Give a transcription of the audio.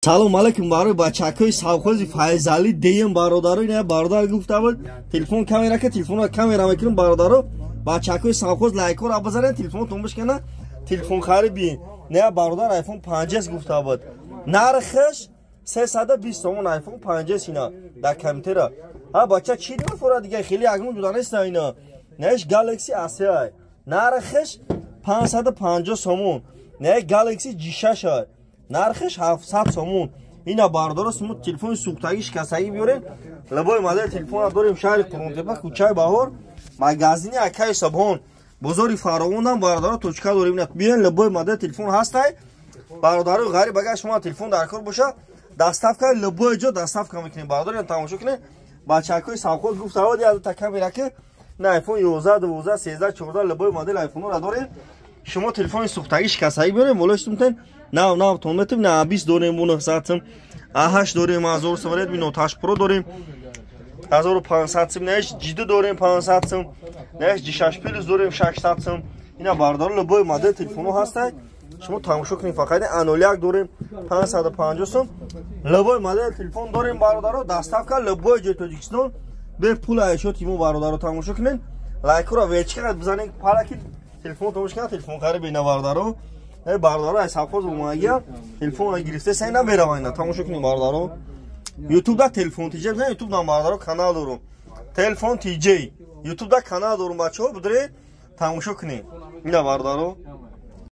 Салом алейкум барои бачакҳои совхози Файзалӣ деем, бародаро. Ина бародар гуфта буд, телефон камера ка, телефонро камера мекунем, бародаро. Бачакҳои совхоз лайкҳоро бизанед, телефонотон бишкана, телефон хари биен. Не, бародар iPhone 5s гуфта буд. Нархаш 320 сомон iPhone 5s. Ина дар компютера. Ҳа, бача, чӣ мефора дига, хеле агмон ҷуда неста ина. Неш Galaxy A3, нархаш 550 сомон. Не Galaxy J6, нархаш 700 сомон. Ина бародаро, шумо телефони сӯхтагӣ, шикастагӣ биёрем, любой модели телефона дорем. Шаҳри Қурғонтепа, кӯчаи Баҳор, магазини Акаи Сабҳон, бозори Фаровонам, бародаро, точка дорем. Биёен, любой модели телефон ҳастай, бародарои ғариб. Агар шумо телефон дар кор боша, доставка, любой ҷо доставка мекунем, бародаро. Тамошо кунед, бачакҳои совхоз гуфтавод, та камера ки на iPhone 11, 12, 13, 14, любой модели айфонро дорем. Шумо телефони сӯхтагӣ, шикастагӣ биёрем, болои нав нав тон метем. На 20 дорем, бу 900 сум, А8 дорем, 1000 сум, Redmi Note 8 Pro дорем, 1500 сум, наиш G2 дорем, 500 сум, наиш G6 Plus дорем, 600 сум. Ина бародаро, любой модел телефоно ҳастай, шумо тамошо кунед фақат. A01 дорем, 550 сум. Любой модел телефон дорем, бародаро, доставка любой ҷои Тоҷикистон бе пул айшоти мо, бародаро. Тамошо кунед, лайкҳоро вечка бизанед, параки телефон тамошо кунед, телефон хари бина, бародаро. Бародаро, ай совхоз омагия, телефонро гирифта сай намераванд. Ина тамошо кунед, бародаро. Ютуб да Телефон ТЖ бизан, Ютуб дам, бародаро, канал дорум, Телефон ТЖ, Ютуб да канал дорум, бачаҳо, бидуред, тамошо кунед. Ина, бародаро.